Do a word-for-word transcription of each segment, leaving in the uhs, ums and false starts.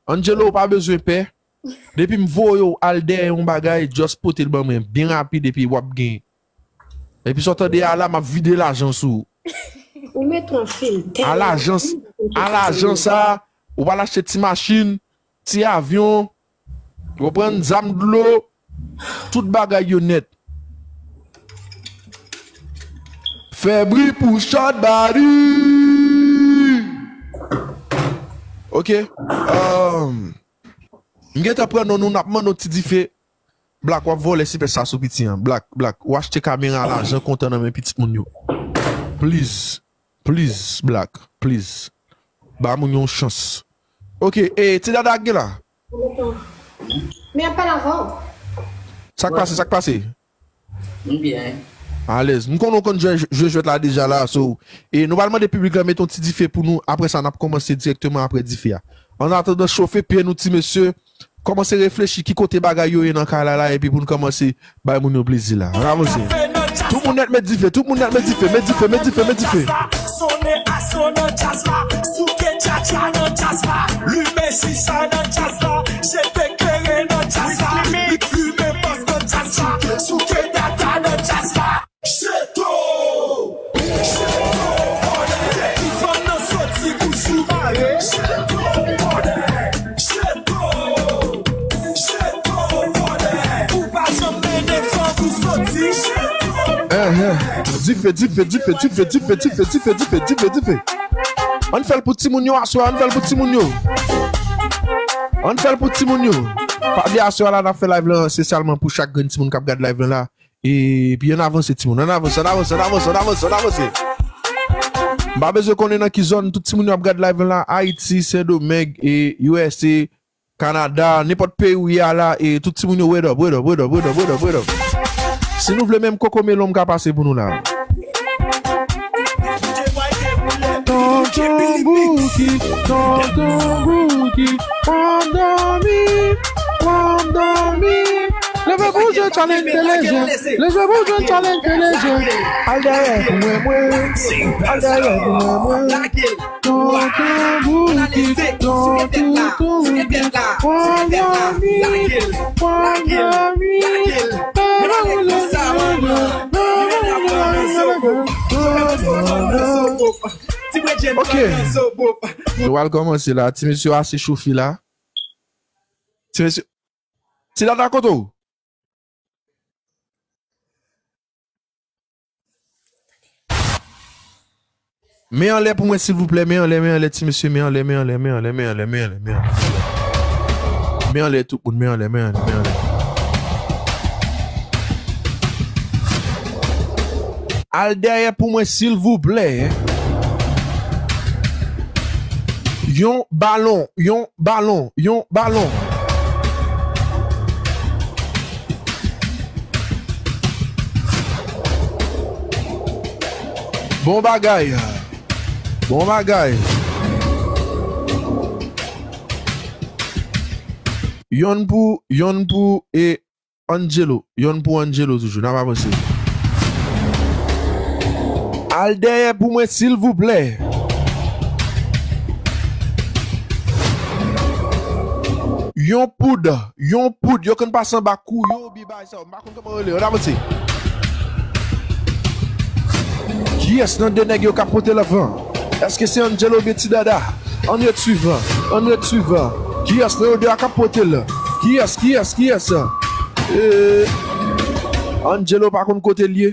Angelo, ou pa bezwen pè. Depi m voye w al dèyè yon bagay, just pote l ban mwen byen rapid epi w ap genyen. Epi sa w tande a la, m ap vide lajan sou ou. Ou met yon filtè. A lajan, a lajan sa, ou pral achte ti machin, ti avyon, ou pran zam dlo, tout bagay yo nèt. Fè bri pou Short Body. Ok. Um, m gentan pran non nou, n ap mande yon ti dife. Black, w ap vòlè sipèsta sou piti an. Black, Black, ou achte kamera lajan kontan nan men pitit moun yo. Please. Please, Black. Please. Ba moun yon chans. Ok, e, ti dada ak gen la? Men ap pale avè w. Sa k pase, sa k pase? M byen. Alèz. M konnen w konn jwe, jwe jwèt la deja la, so, e nou pral mande piblik la mete yon ti dife pou nou. Apre sa, n ap kòmanse dirèkteman apre dife a. An atandan, chofe pye nou, ti mesye. Kòmanse reflechi ki kote bagay yo ye nan kay la, la, epi pou n kòmanse bay moun yo plezi la. Ann avanse. Tout moun nèt met dife, tout moun nèt met dife, met dife, met dife, met dife. Sonnen aso nan djaz la, souke djadja nan djaz la, limen chicha nan djaz la, jete kleren nan djaz la, fimen bòs nan djaz la, souke data nan djaz la. Jeto! Jeto, bòdè! Depi fanm nan soti kou sou mare. Jeto, bòdè! Jeto! Jeto, bòdè! Ou pa janm mennen fanm ou soti. Jeto! Enhen. Dife, dife, dife, dife, dife, dife, dife, dife, dife. Ann fè l pou timoun yo aswè, ann fè l pou timoun yo. Ann fè l pou timoun yo. Pa bliye aswè a la n ap fè live lan espesyalman pou chak grenn timoun k ap gad live lan la. Epi ann avanse timoun, ann avanse, ann avanse, ann avanse, ann avanse, ann avanse. M pa bezwen konnen nan ki zòn tout timoun yo ap gad live lan la, Ayiti, Sendomeng, e U S A, Kanada, nenpòt peyi ou ye a la, e tout timoun yo word up, word up, word up, word up, word up, word up. Si nou vle menm kokomelon m ka pase pou nou la. Tonton Bouki, Tonton Bouki, w ap dòmi, w ap dòmi. Leve pou jwe challenge P D G, leve pou jwe challenge P D G. Al dèyè pou mwen, mwen, al dèyè pou mwen, mwen. Tonton Bouki, tonton, tonton, w ap dòmi, w ap dòmi. Ok. Nou pral kòmanse la. Ti mesye ase chofe la. Ti mesye. Ti dada kote w? Men anlè pou mwen, silvouplè. Men anlè, men anlè, ti mesye. Men anlè, men anlè, men anlè, men anlè, men anlè, men anlè. Men anlè, tout moun. Men anlè, men anlè, men anlè. Al dèyè pou mwen, silvouplè. Yon balon, yon balon, yon balon. Bon bagay. Bon bagay. Yonn pou, yonn pou, e, Angelo. Yonn pou Angelo toujou. N ap avanse. Al dèyè pou mwen, silvouplè. Yon poud, yon poud. Yo konn pase anba kou yo, oubyen bagay sa yo. M pa konn kòman rele. Ann avanse. Kiyès nan de nèg yo k ap pote love lan? Èske se Angelo oubyen Ti Dada? Ann ret swiv. Ann ret swiv. Kiyès nan yo de a k ap pote l? Kiyès, kiyès, kiyès? Eh, Angelo pa konn kote l ye.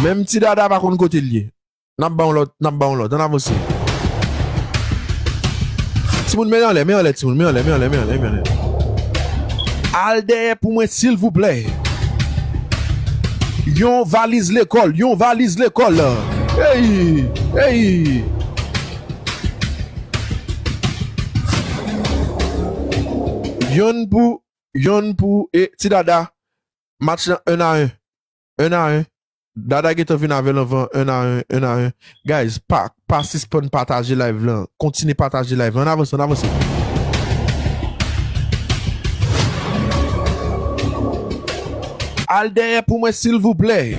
Menm Ti Dada pa konn kote l ye. N ap ba w lòt, n ap ba w lòt. Ann avanse. Timoun, men anlè, men anlè, timoun, men anlè, men anlè, men anlè, men anlè. Al dèyè pou mwen, silvouplè. Yon valiz lekòl, yon valiz lekòl. Ey, ey. Yonn pou, yonn pou, e, Ti Dada. Match lan en a en. En a en. Dada gentan vin avè l anvan, en a en, en a en. Guys, pa, pa sispann pataje live lan. Kontinye pataje live lan. Ann avanse, ann avanse. Al dèyè pou mwen, silvouplè.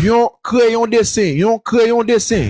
Yon kreyon desen, yon kreyon desen.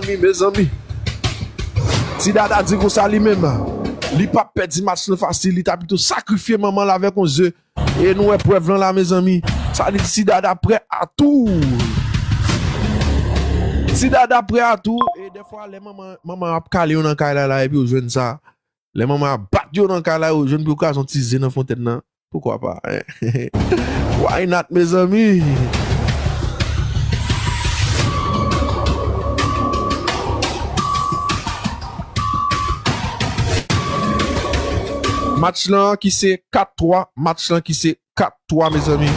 mezanmi, mezanmi. Ti Dada di konsa li menm, li p ap pèdi match lan fasil, li ta pito sakrifye manman l avèk yon ze. E nou wè prèv lan la, mezanmi. Sa di Ti Dada prè a tou. Ti Dada prè a tou. E dèfwa, lè manman, manman ap kale yo nan kay la, la, epi yo jwenn sa. Lè manman ap bat yo nan kay la, yo jwenn pou yo kraze yon ti ze nan fontèn nan. Poukwa pa, hein? Why not, mezanmi? Match lan ki se kat twa, match lan ki se kat twa, mezanmi.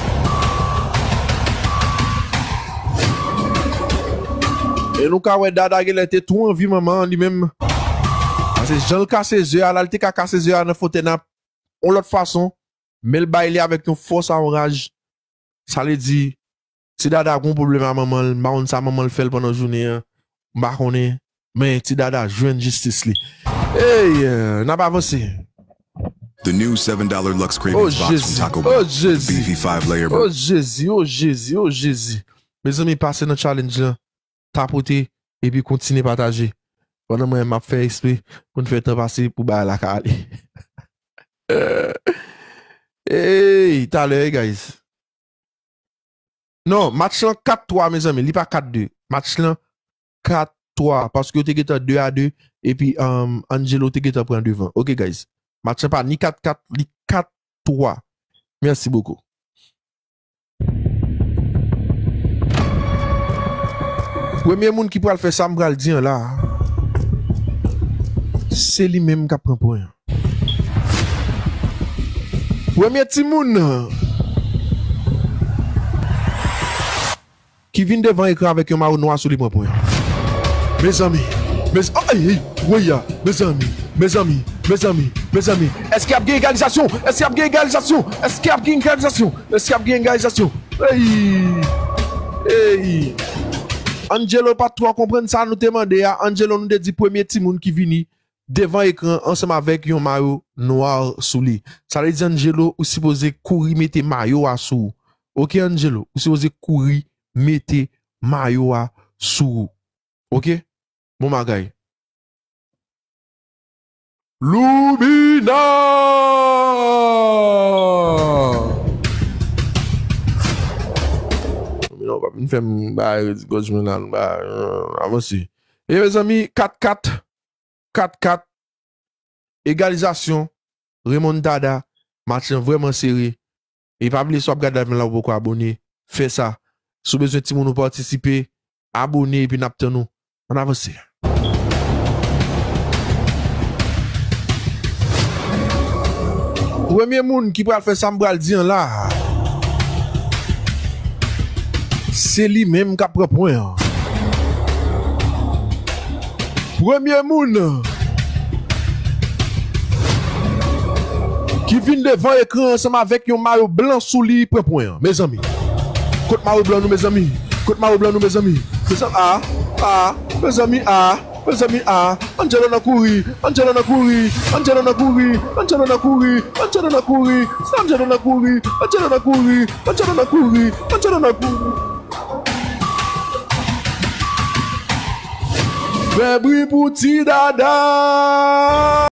E nou ka wè Dada genlè te tou anvi manman an li menm. Paske jan l kase ze a la, l te ka kase ze a nan fontèn nan yon lòt fason, men l bay li avèk yon fòs a yon raj. Sa vle di, Ti Dada gon pwoblèm a manman l, m pa konn sa manman l fè l pandan jounen an, m pa konnen, men Ti Dada jwenn jistis li. Ey, n ap avanse. The new seven dollar Lux Oh Cravings box from Jezi, Taco oh Bell with Jezi, beefy five layer oh burger. Jezi, oh Jezi, oh Jezi. Mezanmi, pase nan challenge lan, tapote, epi kontinye pataje. Pandan mwen, m ap fè espre pou n fè tan pase pou bagay la ka ale. Ey, talè, guys. Non, match lan kat twa, mezanmi, li pa kat de. Match lan kat twa, paske yo te gentan de a de, epi, um, Angelo te gentan pran devan. Ok, guys. Match lan pa ni kat kat, li kat twa. Merci beaucoup. Premye moun ki pral fè sa m pral di an la, se li menm k ap pran pwen an. Premye timoun ki vin devan ekran avèk yon mayo nwa sou li pran pwen an. Mezanmi, mez-, oh, ey, ey, woy ya, mezanmi, mezanmi, mezanmi, mezanmi. Èske ap gen egalizasyon? Èske ap gen egalizasyon? Èske ap gen egalizasyon? Èske ap gen egalizasyon? Ey! Ey! Angelo pa t twò konprann sa nou te mande a. Angelo, nou te di premye timoun ki vini devan ekran ansanm avèk yon mayo nwa sou li. Sa vle di, Angelo, ou sipoze kouri mete mayo a sou ou. Ok, Angelo, ou sipoze kouri mete mayo a sou ou. Ok? Bon bagay. Lumina! Lumina, ou pa vin fè m bay gòj mwen la, nou ba, euh, avanse. E mezanmi, kat kat, kat kat, egalizasyon, remontada, match lan vrèman sere. E pa bliye, si w ap gade live la, ou poko abone, fè sa. Si w bezwen timoun ou patisipe, abone epi n ap tann ou. Ann avanse. Premye moun ki pral fè sa m pral di an la, se li menm k ap pran pwen an. Premye moun ki vin devan ekran ansanm avèk yon mayo blan sou li pran pwen an, mezanmi. Kot mayo blan nou, mezanmi? Kot mayo blan nou, mezanmi? Mezanmi, a, a, mezanmi, a, mezanmi, a. Angelo nan kouri, Angelo nan kouri, Angelo nan kouri, Angelo nan kouri, Angelo nan kouri, Angelo nan kouri, Angelo nan kouri, Angelo nan kouri, Angelo nan kouri. Fè bri pou ti dada.